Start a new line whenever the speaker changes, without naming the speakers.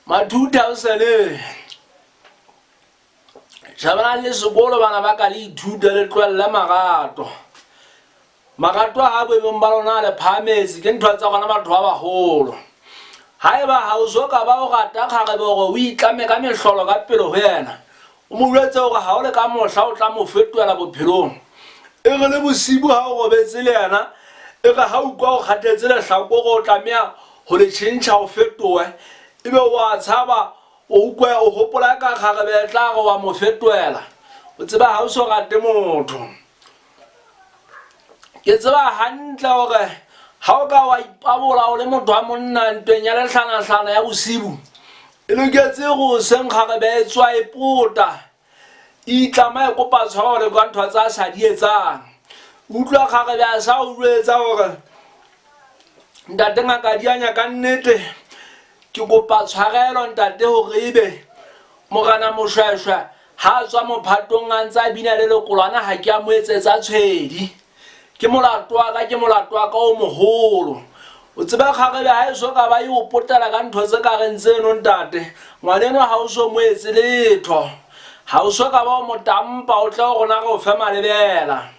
Ma 2000 Shabanang le sekolo bana ba ka le ithute le tlohelle marato. Marato a boemong ba lona a le phahametse ke ntho tsa gona batho ba bagolo. Haeba ha o so ka ba o rata kgarebe hore o itlame ka mehlolo ka pele ho yena, o mo jwetse hore ha o le ka mohla o tla mo fetohela bophelong. E re le bosibu ha o robetse le yena, e re ha utlwa o kgathetse lehlakore o tlameha ho le tjhentjha o fetohe, ebe o a tshaba O ukwe o hopola ka kgarebe e tla re wa mo fetohela. O tseba ha o so rate motho. Ke tseba hantle hore ha o ka wa ipabola o le motho wa monna ntweng ya lehlanahlana ya bosibu, e loketse go seng kgarebe e tswa e pota. E itlama e kopa tshwarelo ka ntho tsa sa di etsang. Utlwa kgarebe a sa o jwetsa hore ntate ngaka di anya ka nnete ke kopa tshwarelo ntate hore ebe morena Moshweshwe ha a tswa mophatong a ntse a bina le lekolwana ha ke a mo etsetsa tshwedi. Ke molato wa ka, ke molato wa ka o moholo. O tsebe kgarebe ha e so ka ba e o potela ka ntho tse ka reng tseno ntate. Ngwaneno ha o so mo etse letho. Ha o so ka ba o mo tampa o tle ho rona re o fe malebela.